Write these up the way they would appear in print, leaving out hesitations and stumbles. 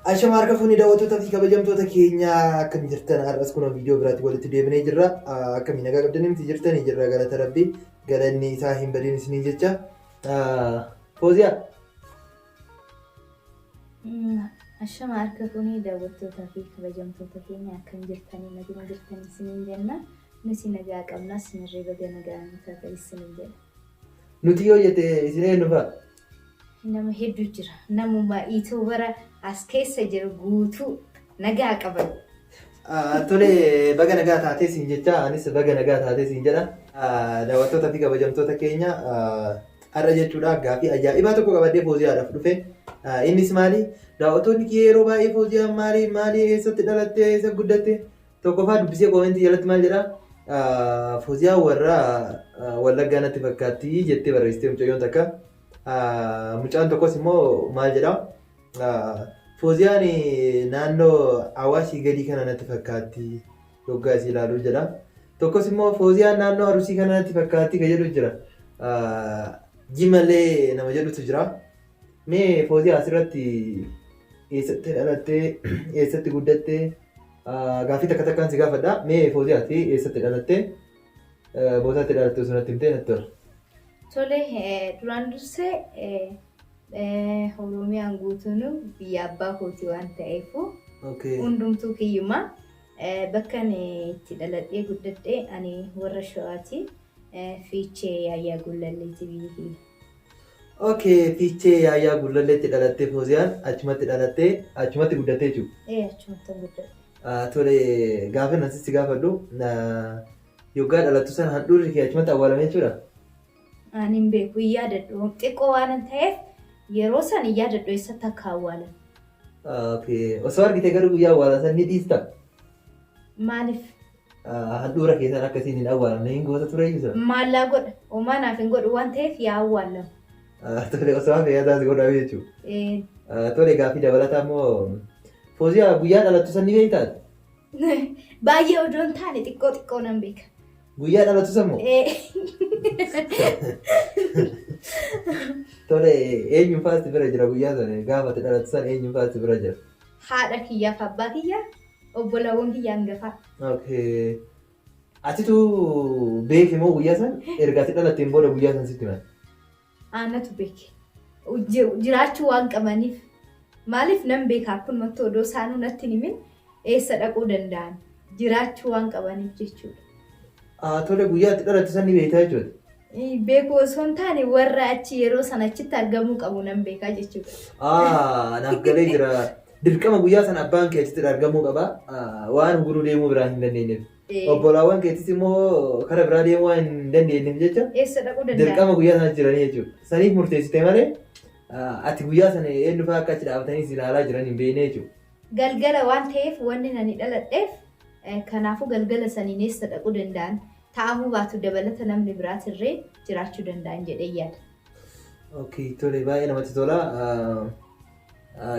Ashama harka fuunee daawwattoota fi kabajamtoota keenya, akkam jirtan? Har'as kun viidiyoo biraatti walitti deebinee jirra. Akkamii, nagaa qabdanii miti? Jirtanii jirra, galata Rabbii, galanni isaa hin badin isinii jecha. Fooziyaa. Ashama harka fuunee daawwattootaa fi kabajamtoota keenya, akkam jirtanii? Naguma jirtanii isiniin jenna. Nuti nagaa qabna, isinirree baga nagaa nu taatan isiniin jenna. Nuti yoo jette isin eenyu fa'a? Nama hedduu jira. Namuma YouTubera as keessa jiru guutuu nagaa qaban. Tole, baga nagaa taatee siin jecha, anis baga nagaa taatee siin jedha. Daawwattoota fi kabajamtoota keenya, har'a jechuudha gaafii ajaa'ibaa tokko qabadhee Fooziyaadhaaf dhufe. Innis maali? Daawwattoonni kiyya yeroo baay'ee Fooziyaan maali maali, eessatti dhalatte, eessa guddatte? Tokkoffaa dubbisee koomentii jalatti maal jedhaa? Fooziyaan warra Wallaggaa natti fakkaatti jettee barreessitee mucayyoon takka. Mucaan tokkos immoo maal jedhaa? Fooziyaan naannoo Awaashii gadii kana natti fakkaatti yoggaa isii ilaaluu jedha. Tokkos immoo Fooziyaan naannoo Arusii kana natti fakkaatti kan jedhu jira. Jimalee nama jedhutu jira. Mee Fooziyaa, asirratti eessatti dhalattee, eessatti guddattee? Gaaffii takka takkaan si gaafadha. Mee Fooziyaati, eessatti dhalattee, bootaatti dhalatte osoo natti himtee natti tola. Tole, duraan dursee Oromiyaan guutuun biyya abbaa kooti waan ta'eef hundumtuu kiyyuma. Bakka ani itti dhaladhee guddadhe ani warra Shawaati. Fiichee Yaayyaa Gullalleeti biyyi kiyya. Okay, Fiichee Yaayyaa Gullalleetti dhalattee Fooziyaan, achumatti dhalattee achumatti guddattee jechuudha. Ee, achumatti guddadhe. Tole, gaafa nan sitti gaafadhu, yoggaa dhalattu sana handhuurri kee achumatti awwaalame jechuudha. Ani hin beeku, hin yaadadhu. Xiqqoo waan ta'eef yeroo san hin yaadadhu eessatti akka awwaalan. Okay. Osoo argite garuu guyyaa awwaalan san ni dhiista? Maaliif? Handhuura keessan akkasiin hin awwaalamne hin goota ture jechuudha. Maallaa godha. Homaa naaf hin godhu waan ta'eef yaa awwaalamu. Tole, osoo hafe yaadaas godhame jechuudha. Tole, gaaffii dabalataa immoo, Fooziyaa, guyyaa dhalattu san ni beektaa? Baay'ee odoo hin taane xiqqoo xiqqoo nan beeka. Guyyaa dhalattu san moo? Ee. Tole, eenyuun faasti bira jira guyyaa sana? Gaafa ati dhalattu san eenyuun faasti bira jira? Haadha kiyyaaf abbaa kiyya, obbolawwan kiyya hangafaa. Okay. Atitu beeke moo guyyaa san erga ati dhalatteen booda guyyaa san sitti himan? Aanatu beeke. Jiraachuu waan qabaniif. Maaliif nan beeka, akkumatti odoo isaanuu natti hin himin eessa dhaquu danda'an? Jiraachuu waan qabaniif jechuudha. Ah, tole, guyyaa ati dhalattu san ni beektaa jechuudha. Beekuu osoo hin taane warra achi yeroo sana achitti argamuu qabu nan beekaa jechuudha. Ah, naaf galee jira. Dirqama guyyaa sana abbaan kee achitti argamuu qaba. Ah, waan guruu deemuu biraa hin dandeenyeef. Obbolaawwan keetis immoo kara biraa deemuu waan hin dandeenyeef jecha Eessa dhaquu danda'an? Dirqama guyyaa sana jiranii jechuudha. Saniif murteessite malee ati guyyaa sana eenyu fa'aa akka achi dhaabatanii si ilaalaa jiran hin beekne jechuudha. Galgala waan ta'eef wanni nani dhaladheef, kanaafuu galgala saniin eessa dhaquu danda'an? Ta'amuu baatu dabalata namni biraatirree jiraachuu danda'an jedhee yaada. Okay, tole, baay'ee namatti tola.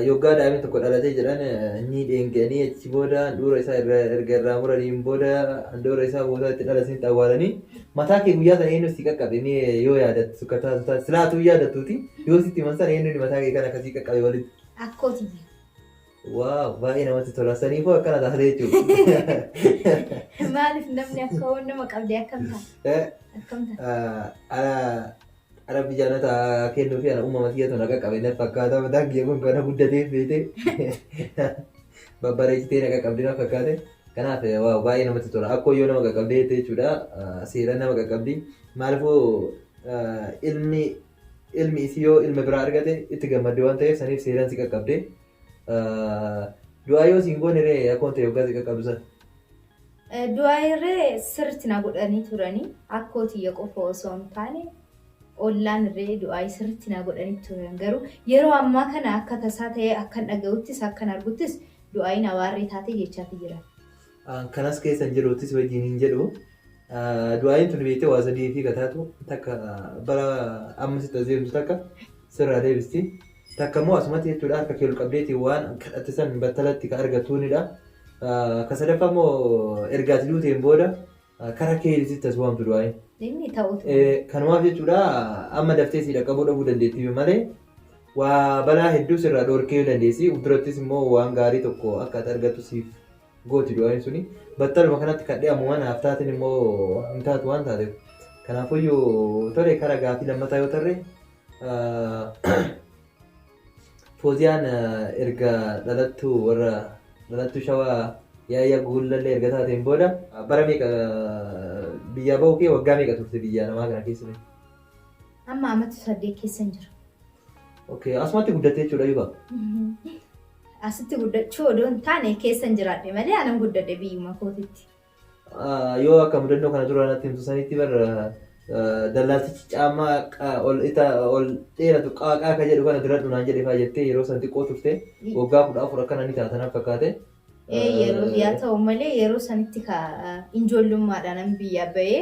Yoggaa daa'imni tokko dhalatee jedhan ni dheenqanii, achi booda handhuura isaa erga irraa muraniin booda handhuura isaa boodaa itti dhalatanitti awwaalanii. Mataa kee guyyaa sana eenyu si qaqqabe mee yoo yaadattu akka taatu taate, silaatuu yaadattuuti, yoo sitti himan sana eenyuun mataa kee kana akkasii qaqqabe walitti? Akkoo tiyya. Waaw, baay'ee namatti tola. Saniifuu akkana taate jechuudha. Maaliif namni akka waan nama qabdee akkam ta'a? Akkam ta'a? Rabbi jannata kennuu fi ana uumama kiyyatu na qaqqabe na fakkaata. Mataan kiyya kun kana guddateef beekte babbareechitee na qaqqabde na fakkaate. Kanaaf waaw, baay'ee namatti tola. Akkoo yoo nama qaqqabdee jette jechuudha. Seeraan nama qaqqabdi. Maaliifuu ilmi isii yoo ilma biraa argate itti gammadde waan ta'eef saniif seeraan si qaqqabde. Du'aa yoo siin goone ree akkoon ta'e yoggaa si qaqqabdu sana? Du'aa irree sirriitti na godhanii turanii, akkoo tiyya qofa osoo hin taane ollaan irree du'aa sirriitti na godhanii turan. Garuu yeroo ammaa kana akka tasaa ta'ee akkan dhaga'uttis akkan arguttis du'aayin abaarree taate jechaati jira. Kanas keessa hin jiruuttis wajjin hin jedhu. Du'aayin tun beektee waa sadii fi kataatu takka bara amma sitti as deemtu takka sirraa deebisti. Takka immoo asumatti jechuudha harka kee ol qabdeeti waan kadhatte san battalatti ka argattuunidha. Ka sadaffaa immoo erga ati duuteen booda karaa kee sitti as waamtu du'aayin. Inni ta'utu. Kanumaaf jechuudha amma daftee si dhaqqabuu dhabuu dandeetti malee Waa balaa hedduu sirraa dhoorkee dandeessi. Fuuldurattis immoo waan gaarii tokko akka ati argattu siif gooti du'aayin suni. Battaluma kanatti kadhee ammuma naaf taateen immoo hin taatu waan taateef. Kanaafuyyuu tole kara gaafii lammataa yoo tarre, Fooziyaan erga dhalattuu warra dhalattuu Shawaa Yaayyaa Guullallee erga taateen booda bara meeqa biyyaa bahuu kee, waggaa meeqa turte biyya namaa kana keessa? Amma amata 8 keessan jira. Okay, asumatti guddatte jechuudha yuuba. Asitti guddachuu odoo hin taane keessan jiraadhe malee anan guddadhe biyyuma kootitti. Yoo akka mudannoo kana dura natti himtu sanitti bar dallaaltichi caammaa ol ita ol dheeratu qaaqaa ka jedhu kana diradhu naan jedhe faa jettee, yeroo san xiqqoo turte, waggaa 14 akkana ni taata nan fakkaate. Yeroo yaa ta'u malee yeroo sanitti ka ijoollummaadhaan an biyyaa bahee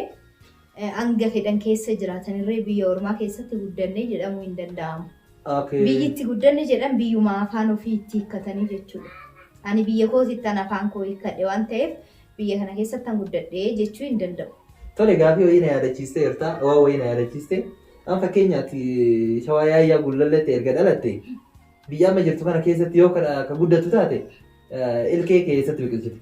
hanga fedhan keessa jiraatanirree biyya ormaa keessatti guddannee jedhamuu hin danda'amu. Biyyi itti guddanne jedhan biyyuma afaan ofii itti hiikkatanii jechuudha. Ani biyya kootitti an afaan koo hiikkadhe waan ta'eef biyya kana keessatti an guddadhe jechuu hin danda'u. Tole, gaafii wayii na yaadachiistee jirta. Waan wayii na yaadachiiste. An fakkeenyaatti Shawaa Yaayyaa Gullalleetti erga dhalatte biyya amma jirtu kana keessatti yoo kana ka guddattu taate ilkee kee eessatti biqilchite?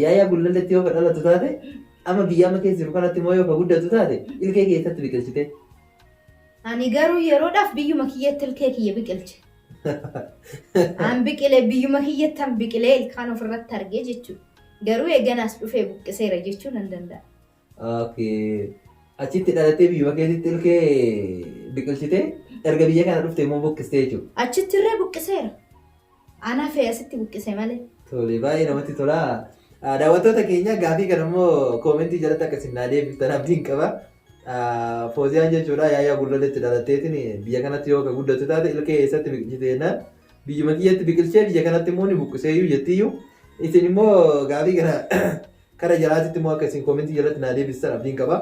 Yaayyaa Gullalleetti yoo ka dhalattu taate, amma biyya amma keessa jiru kanatti immoo yoo ka guddattu taate, ilkee kee eessatti biqilchite? Ani garuu yeroodhaaf biyyuma kiyyatti ilkee kiyya biqilche. An biqile biyyuma kiyyatti an biqilee ilkaan ofirratti argee jechuudha. Garuu eeganaas dhufee buqqiseera jechuu nan danda'a. Okay. Achitti dhalattee biyyuma keetitti ilkee biqilchite, erga biyya kana dhufte immoo buqqistee jechuudha. Achitti illee buqqiseera. Ana fe'e asitti buqqise malee. Tole, baay'ee namatti tola. Daawwattoota keenya, gaafii kana immoo koomentii jalatti akka isin naa deebiftan abdiin qaba. Fooziyaan jechuudha Yaayyaa Gullalleetti dhalatteetiin biyya kanatti yoo ka guddatu taate ilkee eessatti biqilchite jennaan, biyyuma kiyyatti biqilchee biyya kanatti immoo ni buqqiseeyyuu jettiyyuu. Isin immoo gaafii kana kara jalaatitti immoo akka isin koomentii jalatti naa deebistan abdiin qaba.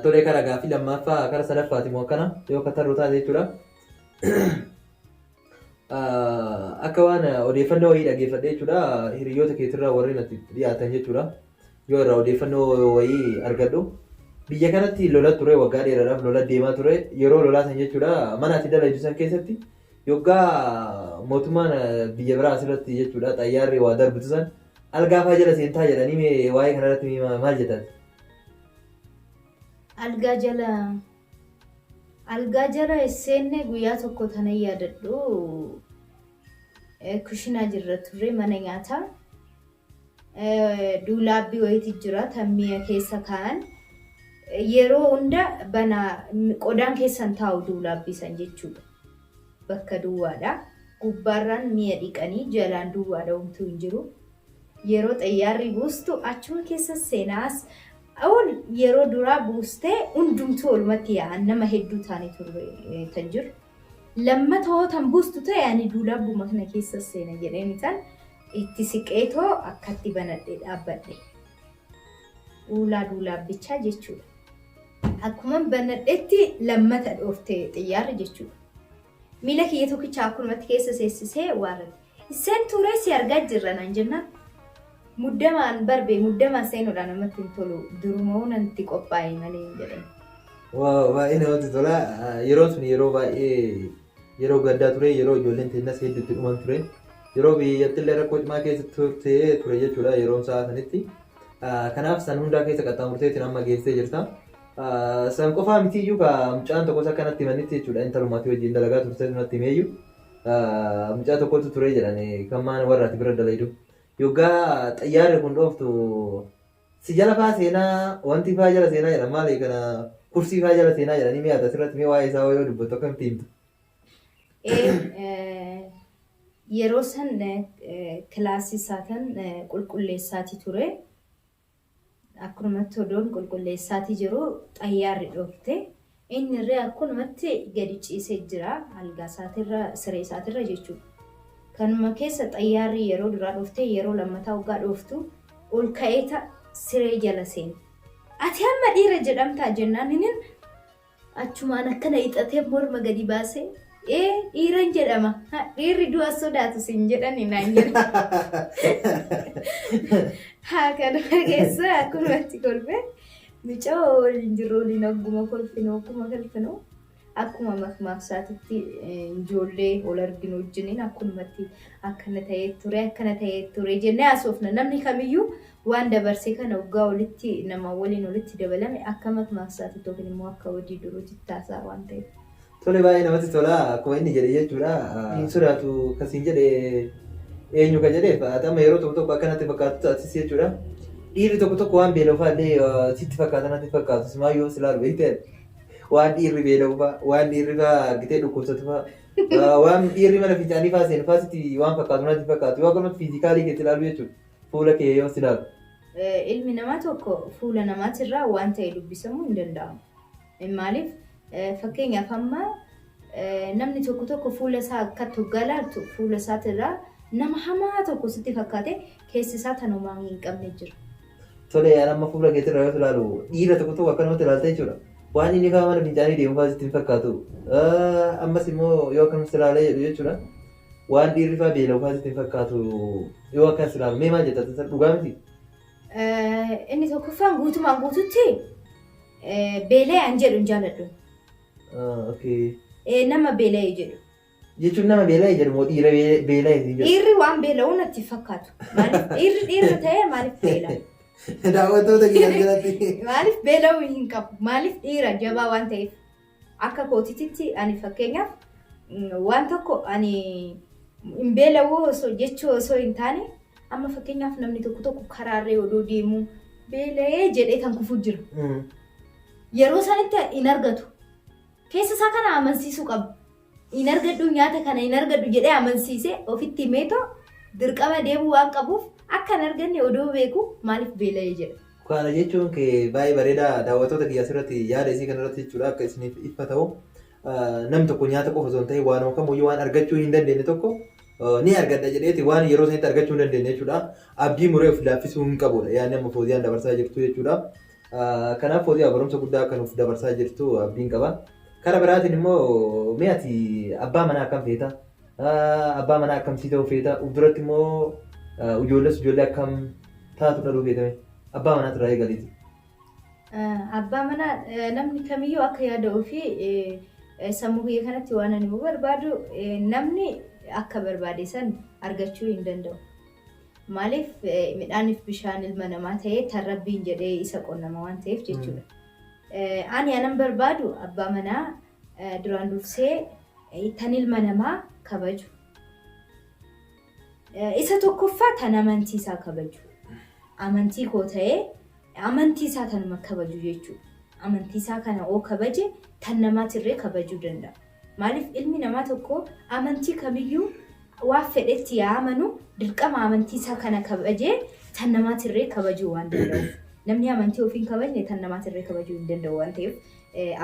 Tole, kara gaafii lammaffaa kara sadaffaati immoo akkana yoo ka tarru taate jechuudha. Akka waan odeeffannoo wayii dhaggeeffadhe jechuudha, hiriyoota keetirraa warreen natti dhiyaatan jechuudha, yoo irraa odeeffannoo wayii argadhu, biyya kanatti lola ture, waggaa dheeraadhaaf lola deemaa ture. Yeroo lolaa san jechuudha, mana ati dalaydu san keessatti yoggaa mootummaan biyya biraa asirratti jechuudha xayyaarri waa darbitu san algaa faa jala seentaa jedhanii, mee waa'ee kanarratti maal jettaati? Algaa jala seenne guyyaa tokko tana yaadadhu, kushinaa jirra turre, mana nyaataa. Duulaabbii wayiitu jira tan mi'a keessa kaa'an. Yeroo hunda bana, qodaan keessan taa'u duulaabbii san jechuudha. Bakka duwwaadha. Gubbaarraan mi'a dhiqanii jalaan duwwaadha, homtuu hin jiru. Yeroo xayyaarri buustu achuma keessa seenaas ol yeroo duraa buustee hundumtuu olumatti yaa'an, nama hedduu taanii turre kan jiru. Lammata hoo tan buustu ta'e ani duulaabbuma kana keessa seena jedheen tan itti siqeetoo akkatti banadhe dhaabbadhe. Ulaa duulaabbichaa jechuudha. Akkuma banadhetti lammata dhoofte xiyyaarri jechuudha. Miila kiyya tokkicha akkumatti keessa seessisee waarrate. Seen turee si argaa jirra naan jennaan. Muddamaan barbe, muddamaan seenuudhaan namatti hin tolu, duruma nanti qophaa'e malee hin jedhan. Wow, baay'ee namatti tola. Yeroon sun yeroo baay'ee yeroo gaddaa ture, yeroo ijoolleen teennas hedduutti dhuman ture. Yeroo biyyatti illee rakkoo cimaa keessa turte ture jechuudha yeroon sa'a sanitti. Kanaaf san hundaa keessa qaxxaamurteetiin amma geessee jirta. San qofaa mitiyyuu, ka mucaan tokkos akkanatti himanitti jechuudha, intalumaatii wajjin dalagaa turte natti himeeyyuu. Mucaa tokkotu ture jedhani kan maan warra ati bira dalaydu. Yoggaa xayyaarri kun dhooftu si jala faa seenaa, wanti faa jala seenaa jedhan, maali kana, kursii faa jala seenaa jedhanii, mi'a asirratti mee waa'ee isaa yoo dubbattu akkamitti himtu? Yeroo san kilaasii isaatan qulqulleessaati ture. Akkumatti odoon qulqulleessaati jiru xayyaarri dhoofte. Inni irree akkumatti gadi ciisee jira algaa isaatirra, siree isaatirra jechuudha. Kanuma keessa xayyaarri yeroo duraa dhooftee, yeroo lammataa waggaa dhooftu ol ka'eeta siree jala seene. "Ati amma dhiira jedhamtaa?" jennaan, inni achumaan akkana hixatee morma gadi baasee, "Ee, dhiiran jedhama. Dhiirri du'a sodaatu siin jedhani" naan jedha. Haa, kanuma keessa akkumatti kolfee. Mucaa waliin jirru waliin akkuma kolfinu akkuma kolfinu akkuma makmaaksaatitti ijoollee wal arginu wajjiniin akkumatti akkana ta'ee ture akkana ta'ee ture jennee haasofna. Namni kamiyyuu waan dabarsee kana waggaa walitti nama waliin walitti dabalame akka makmaaksaatitti yookiin immoo akka hojii duruutti taasaa waan ta'eef. Tole, baay'ee namatti tola akkuma inni jedhe jechuudha. Hin sodaatu kasiin jedhe eenyu ka jedheef amma yeroo tokko tokko akkanatti fakkaatu taasis jechuudha. Dhiirri tokko tokko waan beela'u illee sitti fakkaata natti fakkaatu simaa yoo si ilaalu beektee waan dhiirri beela'u fa'a, waan dhiirri fa'a argitee dhukkubsatu fa'a, waan dhiirri mana fincaanii fa'a seenu fa'a sitti waan fakkaatu natti fakkaatu yoo akkanumatti physically keetti ilaalu jechuudha. Fuula kee yoo si ilaalu. Ilmi namaa tokko fuula namaatirraa waan ta'e dubbisamuu hin danda'amu. Maaliif, fakkeenyaaf amma namni tokko tokko fuula isaa akkatti hoggaa ilaaltu fuula isaatirraa nama hamaa tokko sitti fakkaate keessi isaa tanumaa hin qabne jira. Tole, ani amma fuula keetirraa yoo ilaalu dhiira tokko tokko akkanumatti ilaalta jechuudha. Waan inni fa'aa mana fincaanii deemu fa'aa sitti hin fakkaatu. Ammas immoo yoo akkanumatti ilaalee jedhu jechuudha. Waan dhiirri fa'aa beela'u fa'aa sitti hin fakkaatu yoo akkas ilaalu mee maal jetta, dhugaa miti? Inni tokkoffaan guutumaan guututti beela'e an jedhu hin jaaladhu. Nama beela'e jedhu. Jechuun nama beela'e jedhu moo dhiira beela'e jedhu? Dhiirri waan beela'u natti fakkaatu. Maaliif dhiirri dhiirri ta'ee maaliif beela? Daawwattoota kiyya jalatti. Maaliif beela'uu hin qabu? Maaliif dhiira jabaa waan ta'eef? Akka kootititti ani fakkeenyaaf waan tokko ani hin beela'uu osoo jechuu osoo hin taane, amma fakkeenyaaf namni tokko tokko karaarree odoo deemu beela'ee jedhee kan kufu jira. Yeroo sanitti hin argatu. Keessa isaa kana amansiisuu qaba. Hin argadhu, nyaata kana hin argadhu jedhee amansiisee ofitti himeetoo dirqama deemuu waan qabuuf akka hin arganne odoo beeku maaliif beela'ee jedha. Kana jechuun kee baay'ee bareedaa. Daawwattoota kiyya asirratti yaada isii kanarratti jechuudha akka isiniif ifa ta'u, namni tokko nyaata qofa osoo hin ta'in waanuma kamuyyuu waan argachuu hin dandeenye tokko ni argadha jedheeti waan yeroo sanitti argachuu hin dandeenye jechuudha. Abdii muree of laaffisuu hin qabudha. Yaadni amma Fooziyaan dabarsaa jirtu jechuudha. Kanaaf Fooziyaa barumsa guddaa akka nuuf dabarsaa jirtu abdiin qaba. Kara biraatiin immoo mee ati abbaa manaa akkam feeta? Abbaa manaa akkamsii ta'uu feeta? Uf duratti immoo ijoolles ijoollee akkam taatu dhaluu feetame? Abbaa manaatu irraa eegaliiti. Abbaa manaa namni kamiyyuu akka yaada ofii sammuu kiyya kanatti waan ani barbaadu namni akka barbaade san argachuu hin danda'u. Maaliif, midhaaniif bishaan ilma namaa ta'ee tan rabbiin jedhee isa qonnama waan ta'eef jechuudha. Ani anan barbaadu abbaa manaa duraan dursee tan ilma namaa kabaju. Isa tokkoffaa tan amantii isaa kabaju. Amantii koo ta'ee amantii isaa tanuma kabaju jechuudha. Amantii isaa kana oo kabaje tan namaatirree kabajuu danda'a. Maaliif, ilmi namaa tokko amantii kamiyyuu waan fedhetti yaa amanu dirqama amantii isaa kana kabajee tan namaatirree kabajuu waan danda'uuf. Namni amantii ofii hin kabajne tan namaatirree kabajuu hin danda'u waan ta'eef,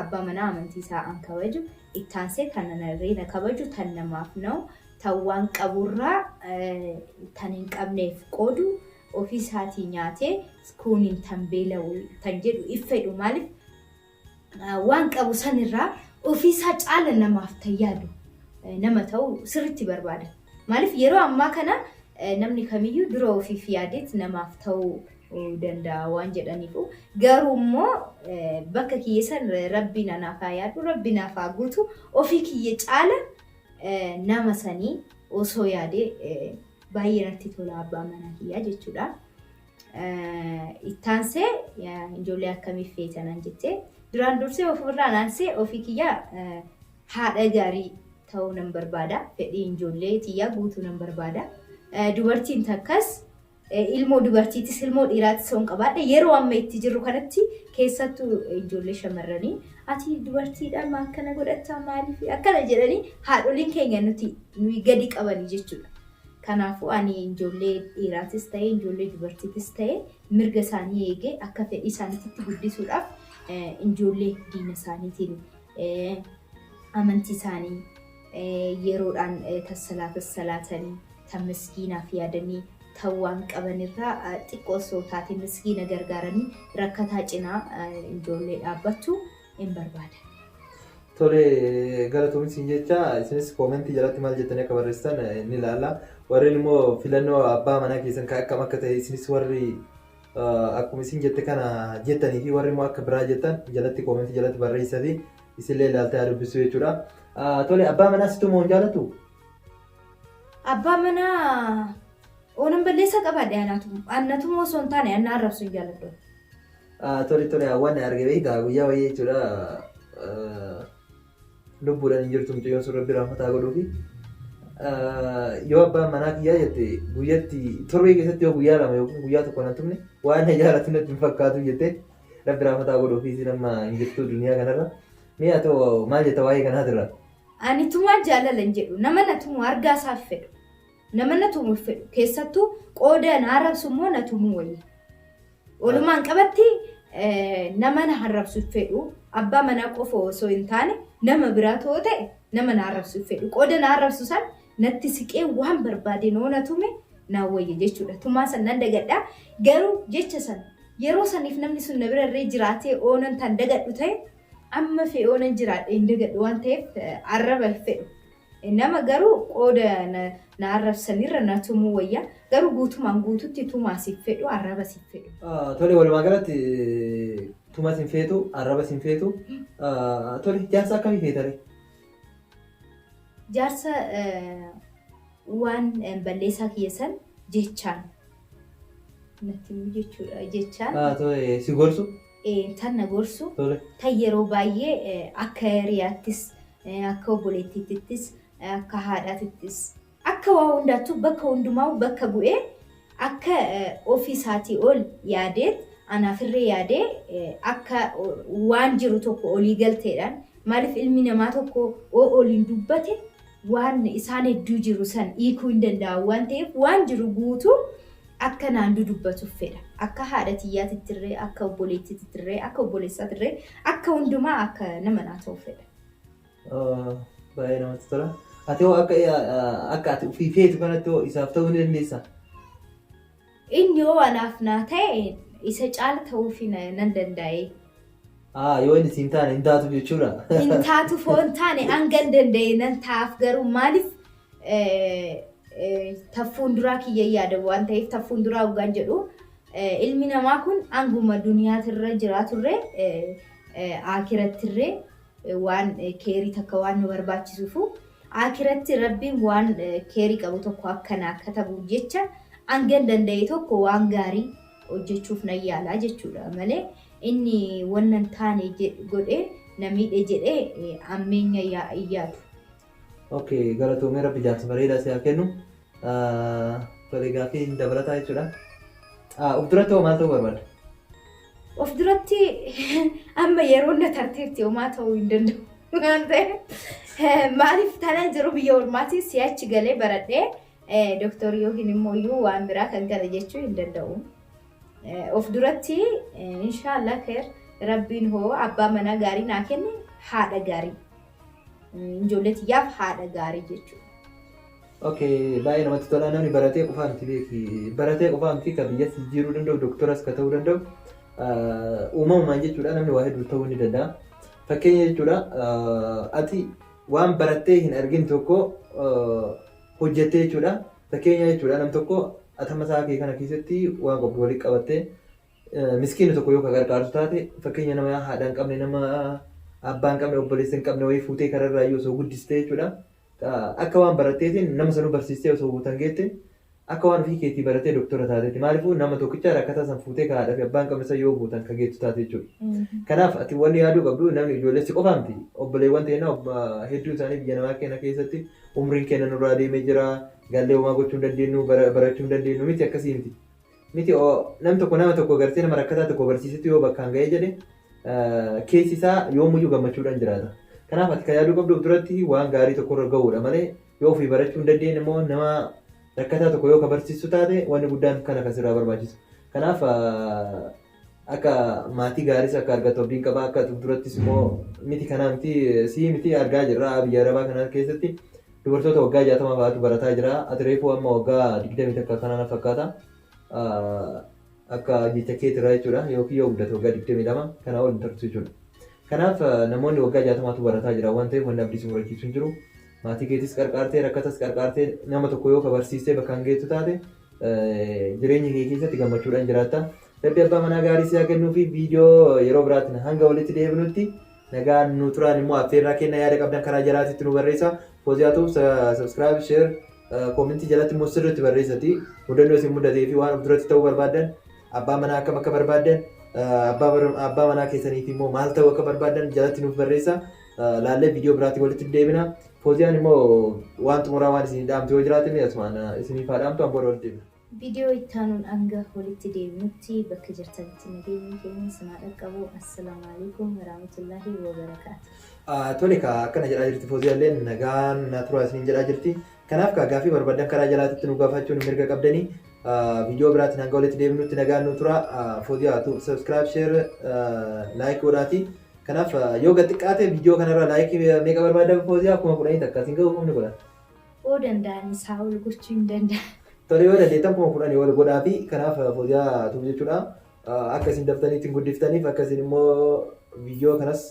abbaa manaa amantii isaa an kabaju, ittaansee kan nanarree na kabaju, tan namaaf na'u, tan waan qaburraa tan hin qabneef qoodu, ofii isaatii nyaatee kuuniin tan beela'u tan jedhu if fedhu. Maaliif, waan qabu sanirraa ofiisaa caala namaaf tan yaadu nama ta'u sirriitti barbaada. Maaliif, yeroo ammaa kana namni kamiyyuu dura ofiif yaadeet namaaf ta'uu danda'a waan jedhaniifu. Garuu immoo bakka kiyya san rabbi anaaf haa yaadu, rabbi naaf haa guutu, ofii kiyya caala nama sanii osoo yaadee baay'ee natti tola abbaa manaa kiyyaa jechuudha. Ittaansee ijoollee akkamiif feetanan jettee, duraan dursee ofirraa naansee ofii kiyyaa haadha gaarii ta'uu nan barbaada. Fedhii ijoollee tiyyaa guutuu nan barbaada. Dubartiin takkas ilmoo dubartiitis ilmoo dhiiraatis yoon qabaadhe, yeroo amma itti jirru kanatti keessattuu ijoollee shamarranii ati dubartiidha maa akkana godhattaa, maaliif akkana jedhanii haadholiin keenya nuti nuyi gadi qabanii jechuudha. Kanaafuu ani ijoollee dhiiraatis ta'e ijoollee dubartiitis ta'e mirga isaanii eegee akka fedhii isaaniitti guddisuudhaaf ijoollee diina isaaniitiin, amantii isaanii yeroodhaan tassalaata salaatanii, tan miskiinaaf yaadanii, tan waan qabanirraa xiqqoo osoo taate miskiina gargaaranii rakkataa cinaa ijoollee dhaabbattu hin barbaada. Tole, galatoomi siin jecha. Isinis comment jalatti maal jettanii akka barreessitan ni ilaalla. Warreen immoo filannoo abbaa manaa keessan kan akkam akka ta'e isinis warri Akkuma isin jette kana jettanii fi warri immoo akka biraa jettan jalatti koomentii jalatti barreessati isinillee ilaaltee haa dubbisuu jechuudha. Tole, abbaa manaa situ moo hin jaallattu? Abbaa manaa oonan balleessaa qabaadhe anaatu annatuma osoo hin taane anna arrabsu hin jaalladhu. Tole tole, waan arge beektaa guyyaa wayii jechuudha. Lubbuudhaan hin jirtu mucayyoon sun, rabbi rahmataa godhuufi. Yoo abbaan manaa kiyyaa jette, guyyatti torbee keessatti yoo guyyaa 2 yookiin guyyaa 1 nan tumne waan na jaalatu natti hin fakkaatu jette. Rabbi rahmataa godhuufi, isin amma hin jirtu duniyaa kanarra. Mee haa ta'u, maal jetta waa'ee kanaatirra? Ani tumaa jaalala hin jedhu. Nama na tumu argaa isaaf fedhu. Nama na tumu fedhu. Keessattuu qooda na arrabsu immoo na tumuu wayya. Walumaan qabatti nama na arrabsu fedhu, abbaa manaa qofa osoo hin taane nama biraa too ta'e nama na arrabsu fedhu. Qooda na arrabsu san natti siqee waan barbaade noo na tume naa wayya jechuudha. Tumaa san nan dagadha. Garuu jecha san yeroo saniif namni sun na bira irree jiraatee oonan tan dagadhu ta'e, amma fe'ee oonan jiraadhe hin dagadhu waan ta'eef arraba hin fedhu. Nama garuu qooda na arrabsanirra na tumuu wayya. Garuu guutumaan guututti tumaa siif fedhu, arraba siif fedhu. Tole, walumaa galatti tumas hin feetu, arrabas hin feetu. Tole, jaarsa akkamii feetare? Jaarsa waan balleessaa kiyya san jechaan natti himu jechuudha. Jechaan Tole, si gorsu? Tan na gorsu. Tole. Tan yeroo baay'ee akka hiriyaattis, akka obboleettiittis, akka haadhaatittis, akka waa hundaattuu bakka hundumaa bakka bu'ee akka ofii isaatii ol yaadeet anaafirree yaadee akka waan jiru tokko olii galteedhaan. Maaliif, ilmi namaa tokko oo oliin dubbate waan isaan hedduu jiru san hiikuu hin danda'an waan ta'eef, waan jiru guutuu akka naan dudubbatuuf fedha. Akka haadha tiyyaatittirree, akka obboleettittirree, akka obboleessaatirree, akka hundumaa akka nama naa ta'u fedha. Baay'ee namatti tola. Ati hoo akka ati ofii feetu kanatti hoo isaaf ta'uu ni dandeessaa? Inni yoo anaaf naa ta'e isa caala ta'uufi nan danda'e. Yoo inni siin taane hin taatu jechuudha. Hin taatu foon taane hangan danda'e nan ta'aaf, garuu maaliif, taffuun duraa kiyya yaada waan ta'eef, taffuun duraa hoggaan jedhu ilmi namaa kun hanguma duniyaatirra jiraaturree akirattirree waan keerii takka waan nu barbaachisuufu, akiratti rabbiin waan keerii qabu tokko akkanaa katabuuf jecha hangan danda'e tokko waan gaarii hojjechuuf nan yaalaa jechuudha malee inni wannan taane godhee na miidhe jedhee ammeenya hin yaadu. Okay, galatoomee, rabbi jaarsa bareedaa si haa kennu. Tole, gaaffii hin dabalataa jechuudha. Of duratti hoo maal ta'uu barbaadda? Of duratti amma yeroo na tarteerti homaa ta'uu hin danda'u. Waan ta'eef, maaliif, taanaan jiru biyya ormaati si'achi galee baradhee dooktorii yookiin immoo iyyuu waan biraa kan kana jechuu hin danda'u. Of duratti inshaallah kheer, rabbiin hoo abbaa manaa gaarii naa kenne, haadha gaarii. Ijoollee tiyyaaf haadha gaarii jechuudha. Okay, baay'ee namatti tola. Namni baratee qofaa miti beeki. Baratee qofaa miti ka biyyas jijjiiruu danda'u, dooktoras ka ta'uu danda'u. Uumamumaan jechuudha, namni waa hedduu ta'uu ni danda'a. Fakkeenya jechuudha, ati waan barattee hin argin tokko hojjettee jechuudha. Fakkeenya jechuudha, nam tokko atama isaa kee kana keessatti waan qabdu walitti qabattee miskiina tokko yoo ka gargaartu taate, fakkeenya nama haadha hin qabne, nama abbaa hin qabne, obboleessa hin qabne wayii fuutee kararraa iyyuu osoo guddistee jechuudha. Akka waan baratteetiin nama sanuu barsiistee osoo guutan geette, akka waan ofii keetii baratee doktora taateeti. Maaliifuu, nama tokkicha rakkataa san fuutee ka haadha fi abbaa hin qabne san yoo guutan ka geettu taate jechuudha. Kanaaf ati wanni yaaduu qabdu, namni ijoolleessi qofaa miti. Obboleewwan teenya hedduun isaanii biyya namaa keenya keessatti umriin keenya nurraa deemee jira. Gallee homaa gochuu hin dandeenyu, barachuu hin dandeenyu miti, akkasii miti. Miti, nam tokko nama tokko gartee nama rakkataa tokko barsiisetu yoo bakkaan ga'ee jedhe, keessi isaa yoomuyyuu gammachuudhaan jiraata. Kanaaf ati kan yaaduu qabdu duratti waan gaarii tokkorra ga'uudha malee, yoo ofii barachuu hin dandeenye immoo nama rakkataa tokko yoo ka barsiistu taate, wanni guddaan kana kan sirraa barbaachisu. Kanaaf akka maatii gaariis akka argattu abdiin qaba, akka durattis immoo miti kanaa miti sii miti argaa jirra, biyya arabaa kana keessatti dubartoota waggaa 60 fa'aatu barataa jira. Ati reefuu amma waggaa 21 kana na fakkaata. Akka jecha keetirraa jechuudha, yookiin yoo guddate waggaa 22, kanaa ol hin tartu jechuudha. Kanaaf namoonni waggaa 60tu barataa jira waan ta'eef, wanni abdii si murachiisu hin jiru. Maatii keetis qarqaartee, rakkatas qarqaartee, nama tokko yoo ka barsiistee bakkaan geettu taate, jireenya kee keessatti gammachuudhaan jiraatta. Rabbi abbaa manaa gaarii si haa kennuu fi viidiyoo yeroo biraatiin hanga walitti deebinutti nagaan nu turaan immoo affeerraa kenna yaada qabdan karaa jalaatitti nu barreessa. Fooziyaatuuf subscribe, share, comment jalatti immoo sirriitti barreessati. Mudannoo isin mudatee fi waan of duratti ta'uu barbaaddan, abbaa manaa akkam akka barbaaddan, abbaa manaa keessaniif immoo maal ta'uu akka barbaaddan jalatti nuuf barreessa. Laallee viidiyoo biraatti walitti deebina. Fooziyaan immoo waan xumuraa waan isin dhaamtu yoo jiraate asumaan isiniif haa dhaamtu, an booda walitti deebina. Viidiyoo itti aanuun hanga walitti deebinutti bakka jirtanitti nageenyi keenya isin haa dhaqqabu. Assalaamu alaikum warahmatullaahi wabarakaatu. Tole ka akkana jedhaa jirti Fooziyaalleen, nagaan na turaa isiniin jedhaa jirti. Kanaaf ka gaaffii barbaadan karaa jalaatitti nu gaafachuun mirga qabdanii. Viidiyoo biraatiin hanga walitti deebinutti nagaan nu tura. Fooziyaa subscribe, share, like godhaati. Kanaaf yoo gad xiqqaate viidiyoo kanarra like meeqa barbaadan Fooziyaa? 10,000 takka isin ga'u humni godha. Yoo danda'an isaa ol gochuu hin danda'an. Tole, yoo dandeettan 10,000 ol godhaa fi kanaaf Fooziyaa tuuf jechuudha. Akka isin daftanii ittiin guddiftaniif, akka isin immoo viidiyoo kanas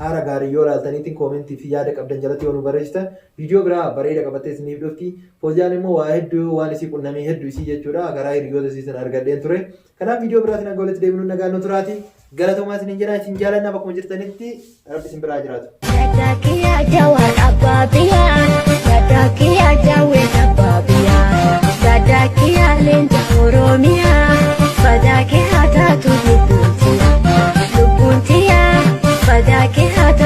haala gaarii yoo ilaaltaniitiin comment fi yaada qabdan jalatti yoo nu barreessitan viidiyoo biraa bareeda qabattee isiniif dhufti. Fooziyaan immoo waa hedduu waan isii qunnamee hedduu isii jechuudha karaa hiriyoota isii sana argadheen ture. Kanaaf viidiyoo biraatiin hanga walitti deebinu nagaan nu turaati. Galatoomaa isiniin jedha, isin jaalannaa, bakkuma jirtanitti Rabbi isin biraa jiraatu. Yadakiya Jawar Abbaa Biyyaa, Yadakiya Jawar Abbaa Biyyaa, Yadakiya Leenca Oromiyaa, Fadaakee haa taatu lubbuun tiyya, lubbuun tiyya, Fadaakee haa taatu.